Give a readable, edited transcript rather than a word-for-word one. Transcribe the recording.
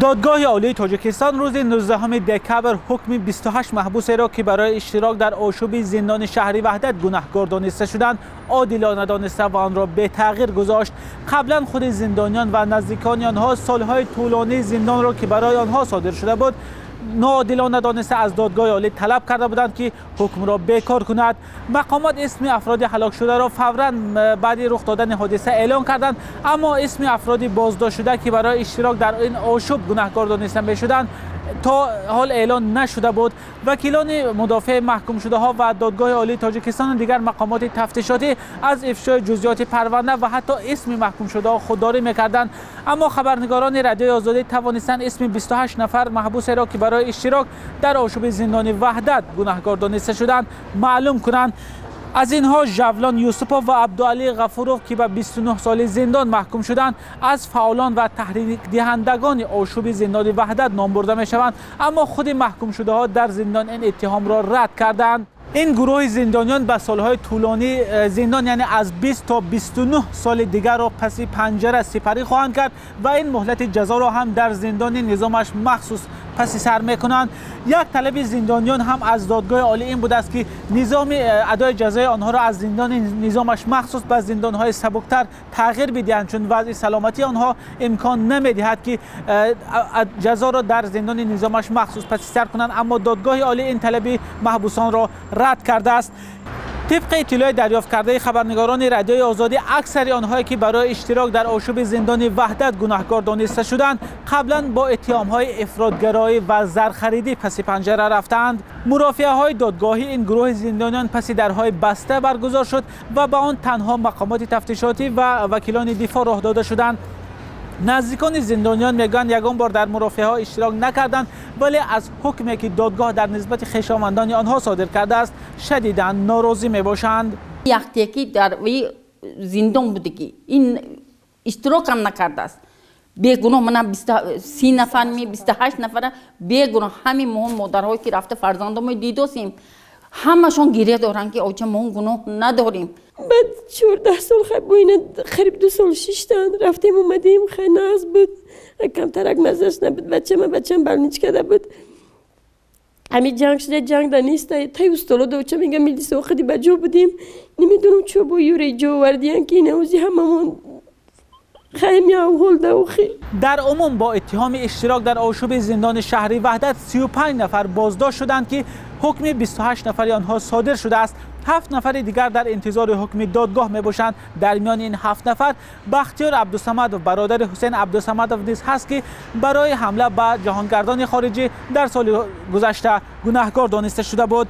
Додгоҳи Олии Тоҷикистон рӯзи 19 декабр ҳукми 28 маҳбусеро, ки барои иштирок дар ошӯби зиндони шаҳри Ваҳдат гунаҳкор дониста шуданд, одилона дониста ва онро бетағйир гузошт. Қаблан худи зиндониён ва наздикони онҳо солҳои тӯлонии зиндонро, ки барои онҳо содир шуда буд, ноодилона дониста аз додгоҳи олӣ талаб карда буданд, ки ҳукмро бекор кунад. Мақомот исми афроди ҳалокшударо фавран баъди рух додани ҳодиса эълон карданд, аммо исми афроди боздоштшуда, ки барои иштирок дар ин ошӯб гунаҳкор дониста мешуданд, то ҳол эълон нашуда буд. Вакилони мудофеи маҳкумшудаҳо ва Додгоҳи Олии Тоҷикистон ва дигар мақомоти тафтишотӣ аз ифшои ҷузъиёти парванда ва ҳатто исми маҳкумшудаҳо худдорӣ мекарданд. Аммо хабарнигорони Радиои Озодӣ тавонистанд исми 28 нафар маҳбусеро, ки барои иштирок дар ошӯби зиндони Ваҳдат гунаҳкор дониста шуданд, маълум кунанд. Аз инҳо Жавлон Юсупов ва Абдуалӣ Ғафуров, ки ба 29 соли зиндон маҳкум шуданд, аз фаъолон ва таҳрикдиҳандагони ошӯби зиндони Ваҳдат ном бурда мешаванд, аммо худи маҳкумшудаҳо дар зиндон ин иттиҳомро рад карданд. Ин гурӯҳи зиндониён ба солҳои тӯлонии зиндон, яъне аз 20 то 29 соли дигарро паси панҷара сипарӣ хоҳанд кард ва ин муҳлати ҷазоро ҳам дар зиндони низомаш махсус паси сар мекунанд. Як талаби зиндониён ҳам аз додгоҳи олӣ ин будааст, ки низоми адои ҷазои онҳоро аз зиндони низомаш махсус ба зиндонҳои сабуктар тағйир бидиҳанд, чун вазъи саломатии онҳо имкон намедиҳад, ки ҷазоро дар зиндони низомаш махсус паси сар кунанд. Аммо додгоҳи олӣ ин талаби маҳбусонро рад кардааст. Тибқи иттилои дарёфт кардаи хабарнигорони Радиои Озодӣ, аксари онҳое, ки барои иштирок дар ошӯби зиндони Ваҳдат гунаҳкор дониста шуданд, қаблан бо иттиҳомҳои ифротгароӣ ва зархаридӣ паси панҷара рафтаанд. Мурофиаҳои додгоҳӣ ин гурӯҳи зиндониён паси дарҳои баста баргузор шуд ва ба он танҳо мақомоти тафтишотӣ ва вакилони дифоъ роҳ дода шуданд. Наздикони зиндониён мегӯянд, ягон бор дар мурофиаҳо иштирок накарданд, вале аз ҳукме, ки додгоҳ дар нисбати хешовандони онҳо содир кардааст, шадидан норозӣ мебошанд. Яхтеки дар зиндон будагӣ ин иштирокам накардааст. Бегуноҳ мана 30 нафар, 28 нафара бегуноҳ. Ҳамин мо модарҳое, ки рафта фарзандомо дидосем, ҳамашон гиря доранд, ки оча, мо гуноҳ надорем. Баъд 14 сол хай бо ина қариб 2 сол шиштан рафтем, омадем, хай нағз буд, камтарак маззаш набуд. Бачама, бачам больничка да буд. Ҳами ҷанг шуда, ҷанг да неста, тай устоло да оча мега, милиса охиди ба ҷо будем. Намедонам, чо бо юре ҷо овардиян, ки инаузи ҳамамон. Дар умум бо иттиҳоми иштирок дар ошӯби зиндони шаҳри Ваҳдат 35 нафар боздошт шуданд, ки ҳукми 28 нафари онҳо содир шудааст. Ҳафт нафари дигар дар интизори ҳукми додгоҳ мебошанд. Дар миёни ин ҳафт нафар Бахтиёр Абдусамадов, бародари Ҳусейн Абдусамадов низ ҳаст, ки барои ҳамла ба ҷаҳонгардони хориҷӣ дар соли гузашта гунаҳкор дониста шуда буд.